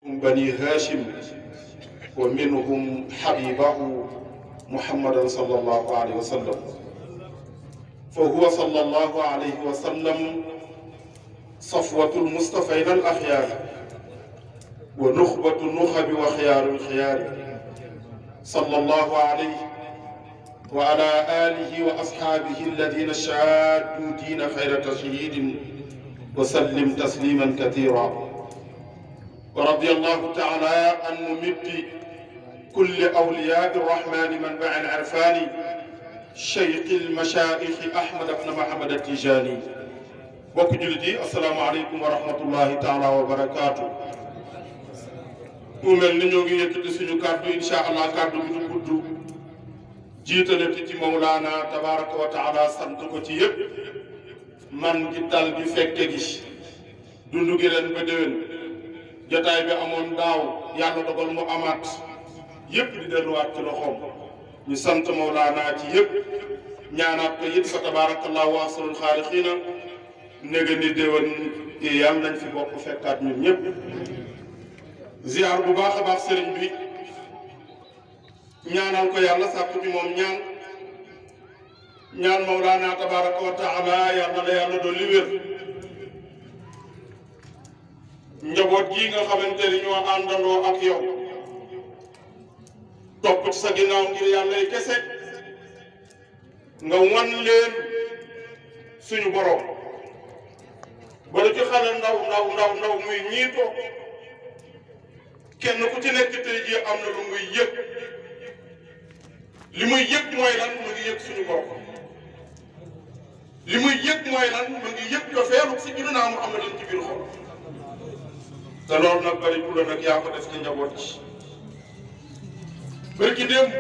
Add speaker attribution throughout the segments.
Speaker 1: بني هاشم ومنهم حبيبه محمدا صلى الله عليه وسلم. فهو صلى الله عليه وسلم صفوة المصطفين الأخيار ونخبة النخب وخيار الخيار، صلى الله عليه وعلى آله وأصحابه الذين شادوا دين خير تشهيد وسلم تسليما كثيرا. ورضي الله تعالى عن ممد كل أولياء الرحمن منبع العرفان شيخ المشايخ أحمد بن محمد التجاني. bokk jullit yi asalaamaaleykum wa rahmatullahi taala wa barakaatu. mu mel ni ñoo ngi yëkkati suñu kàddu incha allah kàddu gi du gudd jiitalati ci Mawlaana tabaraka wa taala sant ko ci yëpp man gi dal gi fekke gi dund gi ren ba déwén jotaay bi amoon daaw yàlla dogal mu amaat yëpp di delluwaat ci loxoom ñu sant Mawlaana ci yëpp ñaanaat ko it fa tabarakallahu wa ahsanul xaaliqiina néega ni déwén yàlla nañ fi bokk fekkaat ñun ñëpp. ziar bu baax a baax sëriñ bi ñaanal ko yàlla sàkku ci moom ñaan Mawlaana tabaraka wa taala yàlla la yàlla dolli wér. njaboot gi nga xamante ni ñoo àndandoo ak yow topp ci sa ginnaaw ngir yàlla yi kese nga wan leen suñu borom. ba ci xale ndaw muy ñiitoo kenn ku ci nekk tey jii am na lu muy yëg li muy yëg mooy lan mu ngi yëg suñu bopp li muy yëg mooy lan mu ngi yëg ko feelu si Sayyidinaa Muhammadin ci biir xol te loolu nag bari ku la nag yaa ko def ci njaboot ci bari ki démb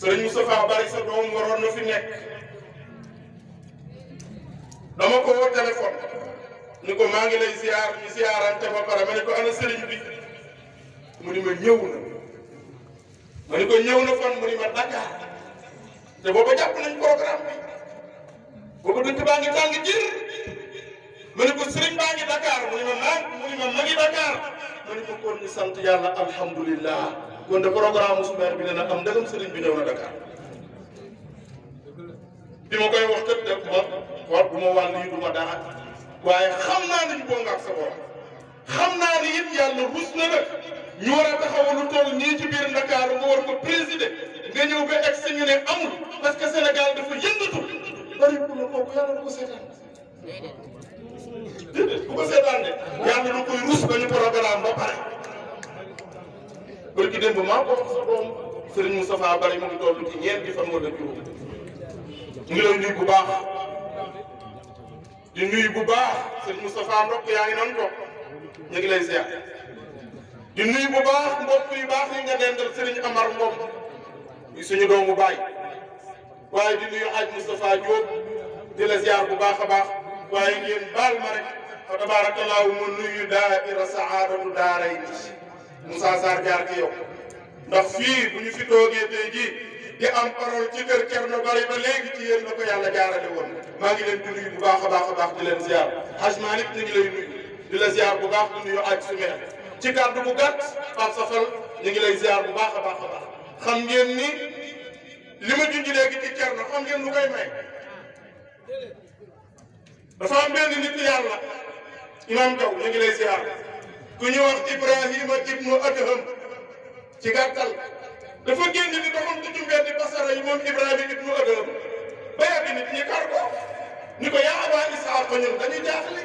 Speaker 1: Sëriñ Moustapha Bari sa doom waroon na fi nekk dama ko woo téléphone ni ko maa ngi lay ziar ñu ziarante ba pare ma ne ko ana sëriñ bi mu ni ma ñëw na ma ne ko ñëw na fan mu ni ma Dakar te booba jàpp nañ programme bi booba dëkk baa ngi tàng jër ma ne ko sëriñ baa ngi Dakar mu ni ma ma ngi Dakar ma ne ko kon ñu sant yàlla alhamdulillah kon de programme sumeer bi dina am ndegam sëriñ bi ñëw na Dakar bi ma koy wax tëb def ma wax bu ma wàll yi du ma dara waaye xam naa ni boo nga ak sa borom xam naa ni it yàlla rus na nag ñu war a taxawal lu toll nii ci biir Ndakaaru nga war ko présider nga ñëw ba egg si ñu ne amul parce que Sénégal dafa yëngatu bari pour la kooku yàlla du ko seetaan déedéet bu ko seetaan de yàlla du koy rus ba ñu programme ba pare bari ki démb maa ko wax sa doom Serigne Moustapha Bari mu ngi toll ci ñeenti fan wala juróom ñu ngi lay nuyu bu baax di nuyu bu baax Serigne Moustapha Ndok yaa ngi noonu toog ñu ngi lay ziar di nuyu bu baax mbokk yu baax yi nga dendal Serigne Amar Ngom yi suñu doomu baay waaye di nuyu Hadj Moustapha Diop di la ziar bu baax a baax waaye ngeen baal ma rek fa tabarakallahu ma nuyu daaira saadatu daaray ni Moussa Sarr jaar ci yow ndax fii bu ñu fi toogee tey jii di am parole ci kër Thierno Bari ba léegi ci yéen la ko yàlla jaarale woon maa ngi leen di nuyu bu baax a baax di leen ziar Hadj Malick ñu ngi lay nuyu di la ziar bu baax di nuyu aj sumeer ci kàddu bu gàtt Pape Safal ñu ngi lay ziar bu baax a baax xam ngeen ni li ma junj léegi ci Thierno xam ngeen lu koy may dafa am benn nit yàlla imam Diaw ñu ngi lay ziar ku ñu wax Ibrahima ibnu Adham ci gàttal dafa génn di doxantu ci mbedd Basara yi moom Ibrahima ibnu Adham ba yàgg nit ñi kar ko ni ko yaa Abaa Ishaaq ñun dañuy jaaxle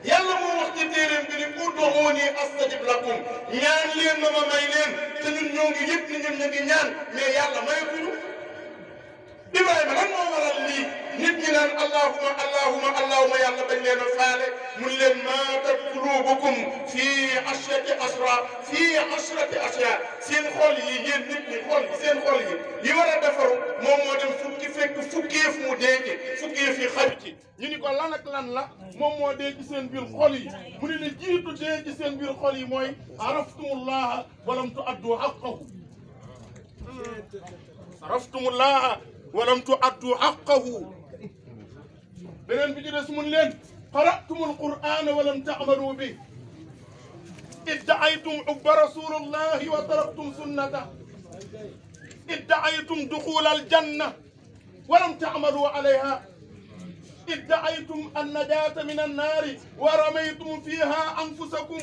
Speaker 1: yàlla moo wax ci téeréem bi ni ud'uuni astajib lakum ñaan leen ma ma may leen te ñun ñoo ngi yëg ni ñun ñu ngi ñaan mais yàlla mayatuñu Ibrahima lan moo waral lii nit ñi naan allahumma yàlla bañ leen a faale mun leen maatat quluubukum fii ashrati ashyaa seen xol yi yéen nit ñi seen xol yi war a defaru moom moo dem fukkeef mu dee ci fukkeef yi xaju ci ñu ni ko lan ak lan la moom moo dee ci seen biir xol yi mu ne la jiitu dee ci seen biir xol yi mooy araftumullaha walam tuaddu haqqahu ولم تؤدوا حقه بنين بيجي اسمون لين قرأتم القرآن ولم تعملوا به ادعيتم حب رسول الله وتركتم سنته ادعيتم دخول الجنة ولم تعملوا عليها ادعيتم النجاة من النار ورميتم فيها أنفسكم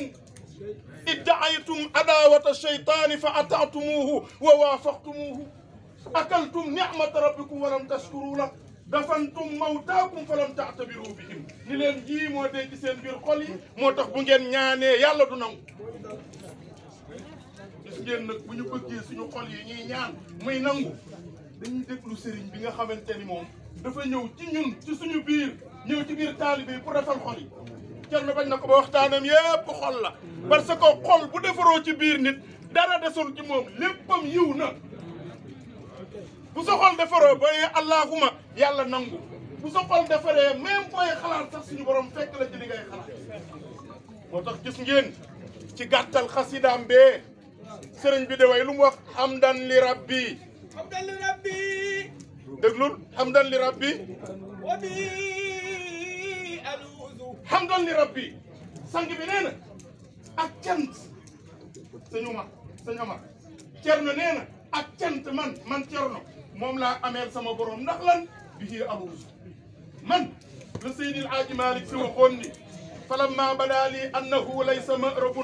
Speaker 1: ادعيتم عداوة الشيطان فأطعتموه ووافقتموه أكلتم نعمة ربكم ولم تشكروا له دفنتم موتاكم فلم تعتبروا بهم li leen ji moo denc seen biir xol yi moo tax bu ngeen ñaanee yàlla du nangu gis ngeen nag bu ñu bëggee suñu xol yi ñuy ñaan muy nangu dañuy déglu sëriñ bi nga xamante ni moom dafa ñëw ci ñun ci suñu biir ñëw ci biir taalibe yi pour defal xol yi Cerno bañ na ko ba waxtaanam yépp xol la parce que xol bu defaroo ci biir nit dara desul ci moom léppam yiw na bu sa xol defaroo ba ne allahuma yàlla nangu bu sa xol defaree même booy xalaat sax suñu borom fekk la ci li ngay xalaat moo tax gis ngeen ci gàttal xasidaam bee sëriñ bi de way lu mu wax hamdan li rabbi
Speaker 2: hamdan li rabbi
Speaker 1: déglul hamdan li rabbi
Speaker 2: wa bi aluuzu
Speaker 1: hamdan li rabbi sang bi nee na ak cant sëñu ma sëñ Amar Cerno nee na ak cant man Cerno moom laa ameel sama borom ndax lan bihi aluuzu man le Seydil Hadji Malick si waxoon ni فلما بدا لي أنه ليس مأرب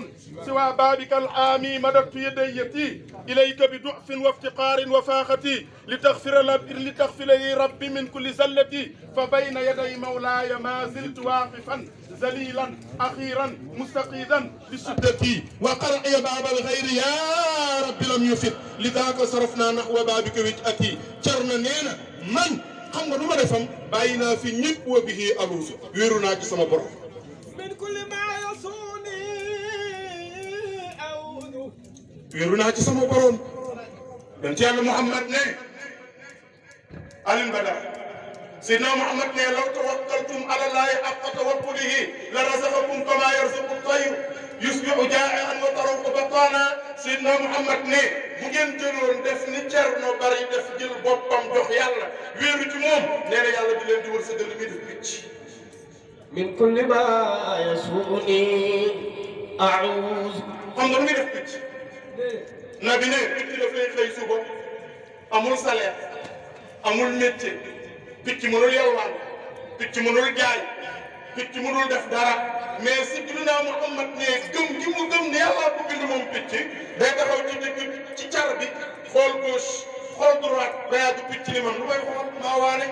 Speaker 1: سوى بابك الآمي مددت يديتي إليك بضعف وافتقار وفاختي لتغفر لي ربي من كل زلتي فبين يدي مولاي ما زلت واقفا ذليلا أخيرا مستقيدا بشدتي وقرأي باب الغير يا رب لم يفد لذاك صرفنا نحو بابك وجهتي جرنا نينا من xam nga nu ma defam bàyyi naa fi ñëpp wa bihi aluusu wéeru naa ci sama borom
Speaker 2: min kulli ma yasuni a'udhu
Speaker 1: wéeru naa ci sama borom dan ci yàlla Muhammad ne Alioune Badara Seydina Muhammad ne law tawakkaltum ala llahi haqqa tawakkulihi la razaqakum kama yarzuqu at-tayr yusbihu jaa'ian wa taruhu batana Seydina Muhammad ne bu ngeen jëloon def ni Cerno bari def jël boppam jox yàlla wéeru ci moom nee na yàlla di leen di wërsëgal li muy def picc
Speaker 2: min kulli ma yasuni a'udhu
Speaker 1: xam nga lu muy def picc na bi ne picc dafay xëy suba amul salaire amul métier picc mënul yalwaan picc mënul jaay picc mënul def dara mais Seydina Muhammad ne gëm gi mu gëm ne yàlla ko bind moom picc day taxaw ci digg ci car bi xool gauche xool droite ba yàgg picc ni man lu may xool maa waane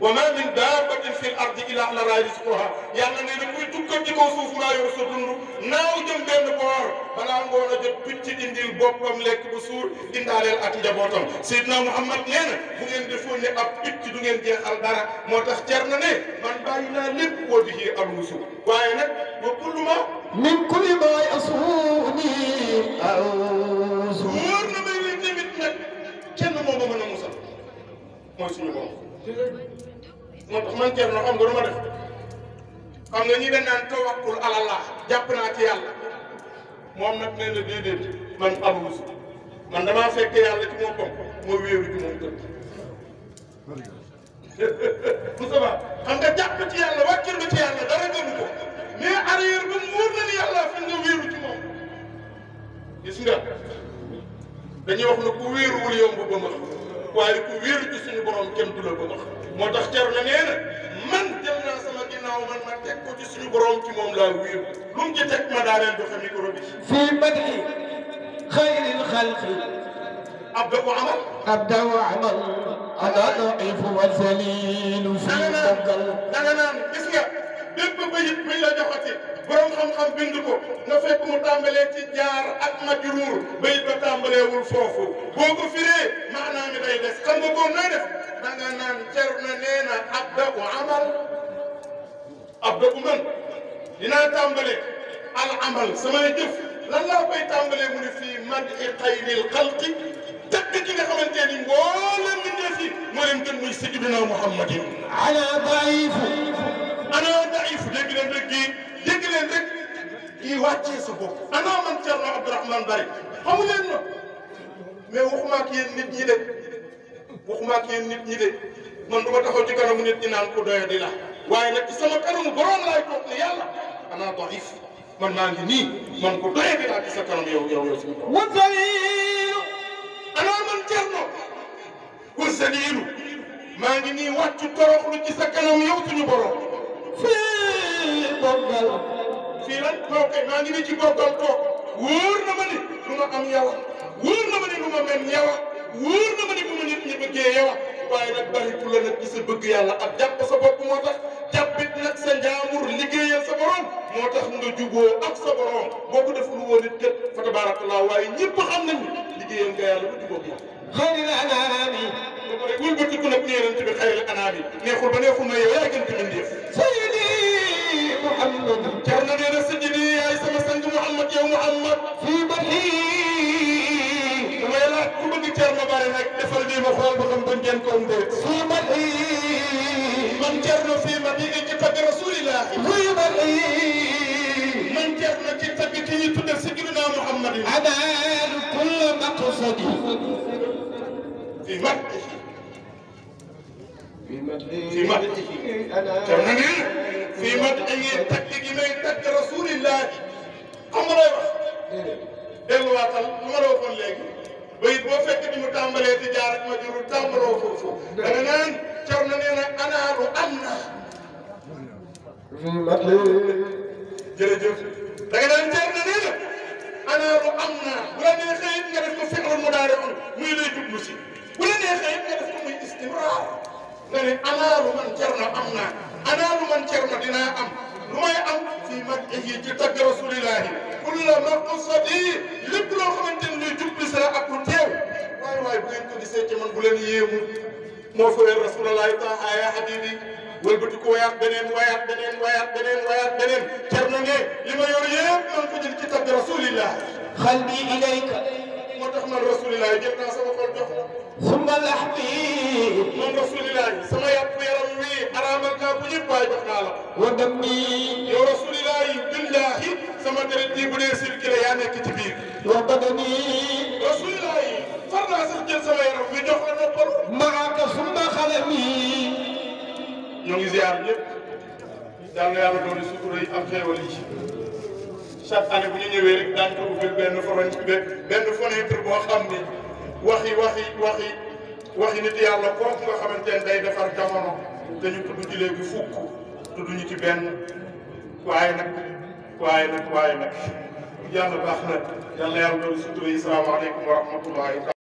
Speaker 1: wa ma min dabbatin fil ardi illa ala llahi rizquha yàlla nee na kuy tukkal ci kaw suuf maa yor sa dund naaw jëm benn boor balaa ngoon a jot picc indil boppam lekk bu suur indaaleel ak njabootam Seydina Muhammad nee na bu ngeen defoon ne ab picc du ngeen jeexal dara moo tax Cerno ne man bàyyi naa lépp wa bihi aluusu waaye nag wa kullu ma
Speaker 2: min kulli ma yasuni a'udhu
Speaker 1: wóor na may leen tamit nag kenn moo ma mën a musal mooy suñu borom moo tax man Cerno xam nga lu ma def xam nga ñi dañ naan tawakkul ala Allah jàpp naa ci yàlla moom nag nee na déedéet man aluusu man damaa fekk yàlla ci moom moo wéeru ci moom gën Moussa xam nga jàpp ci yàlla wàccul ba ci yàlla dara gënu ko mais arrière ba mu wóor na ni yàlla fi nga wéeru ci moom gis nga dañuy wax ne ku wéeruwul yomb ba ma waaye ku wéeru ci suñu borom kenn du la ba ma moo tax Cerno nee na man jël naa sama ginnaaw man ma teg ko ci suñu borom ci moom laa wéeru lu mu ci teg ma daaneel joxe micro bi.
Speaker 2: fii madhi xayril xalqi
Speaker 1: abda wa amal.
Speaker 2: abda wa amal ana daifu wa zalilu fii mokkal.
Speaker 1: da nga naan gis nga bépp bayit buñ la joxati borom xam-xam bind ko nga fekk mu tàmbalee ci jaar ak majruur bayit ba tàmbaleewul foofu boo ko firee maanaam mi day des xam nga ko nooy def da nga naan Cerno nee na abda wa amal abda bu man dinaa tàmbale al amal samay jëf lan laa koy tàmbalee mu ne fii madhi xayril xalqi tagg ki nga xamante ni mboolem mbindeef yi moo leen gën muy Sayyidina Muhammadin
Speaker 2: ana daifu
Speaker 1: ana daifu dégg leen rek kii wàccee sa bopp ana man Cerno Abdourahmane Bari xamu leen ma mais waxuma ak yéen nit ñi de waxuma ak yéen nit ñi de man du ma taxaw ci kanamu nit ñi naan ko doya di la waaye nag ci sama kanamu borom laay toog ne yàlla ana daif man maa ngi nii man ko doye bi laa ci sa kanam yow suñu borom.
Speaker 2: والذليل
Speaker 1: ana man Cerno والذليل maa ngi nii wàccu toroxlu ci sa kanam yow suñu borom.
Speaker 2: في بغل
Speaker 1: fii lan toog kay maa ngi nii ci boggal toog wóor na ma ni lu ma am yow wóor na ma ni lu ma mel yow wóor na ma ni bu ma nit ñi bëggee yow waaye nag bari ku la nag ci sa bëgg yàlla ak jàpp sa bopp moo tax jàppit nag sa njaamur liggéeyal sa borom moo tax nga juboo ak sa borom boo ko deful woon nit kat fa tabarakallah waaye ñëpp xam nañu liggéeyal nga yàlla ba jubóog moom.
Speaker 2: خير الأنام
Speaker 1: ba pare wëlbatiku nag yonent bi xayril anaam yi neexul ba neexul na yow yaa gën ci mbindeef.
Speaker 2: سيدي محمد
Speaker 1: Cerno nee na sajidi yaay sama sang Muhammad yow Muhammad.
Speaker 2: في بدحي
Speaker 1: damay laaj ku bëgg Cerno bari nag defal lii ma xool ba xam bañ ngeen ko am déet.
Speaker 2: في بدحي
Speaker 1: man Cerno fii ma di ci tagg rasulillah.
Speaker 2: في بدحي
Speaker 1: man Cerno ci tagg ki ñuy tuddee sayyidina Muhammad.
Speaker 2: أنال كل مقصدي
Speaker 1: fii madhi.
Speaker 2: في مدحي
Speaker 1: fii madhi. Cerno nee na fii madhi tagg gi may tagg rasulillah. xam nga looy wax. delluwaatal lu ma la waxoon léegi. bayit boo fekk ni mu tàmbalee di jaar ak ma jurul tàmbaloo foofu. da nga naan Cerno nee na anaalu am na.
Speaker 2: في مدحي
Speaker 1: jërëjëf da nga daan Cerno nee na anaalu am naa bu la neexee it nga def ko fi'lun mudaari'un muy lay jublu si bu la neexee it nga def ko muy istimraar nga ne anaalu man Cerno am naa anaalu man Cerno dinaa am lu may am fii madhihi ci tagg rasulillahi kulla maqsadi lépp loo xamante ni luy jublu si la ak lu teew waaye waaye bu ngeen ko gisee ci man bu leen yéemu moo fa weer rasulullahi taha ya habibi wëlbati ko wayaat beneen Cerno ne li ma yor yëpp man ko jël ci tagg rasulillah
Speaker 2: قلبي إليك
Speaker 1: moo tax man rasulillah jël naa sama xol jox la
Speaker 2: ثم لحمي
Speaker 1: man rasulillah sama yàpp yaram wi araamal naa ko ñëpp waaye jox naa la
Speaker 2: ودمي
Speaker 1: yow rasulillah billahi sama deret ji bu dee circulé yaa nekk ci biir
Speaker 2: وبدني
Speaker 1: rasulillah far naa sax jël sama yaram wi jox la noppal
Speaker 2: معك ثم قلمي
Speaker 1: ñoo ngi ziar ñëpp yal na yàlla doon sutura yi am xéewal yi chaque année bu ñu ñëwee rek daañu ko ubbil benn fenêtre boo xam ni waxi nit yàlla kooku nga xamante ne day defar jamono te ñu tudd ci léegi fukk tudd ñu ci benn waaye nag yàlla baax na yal na yàlla doon sutura yi salaamaaleykum wa rahmatullahi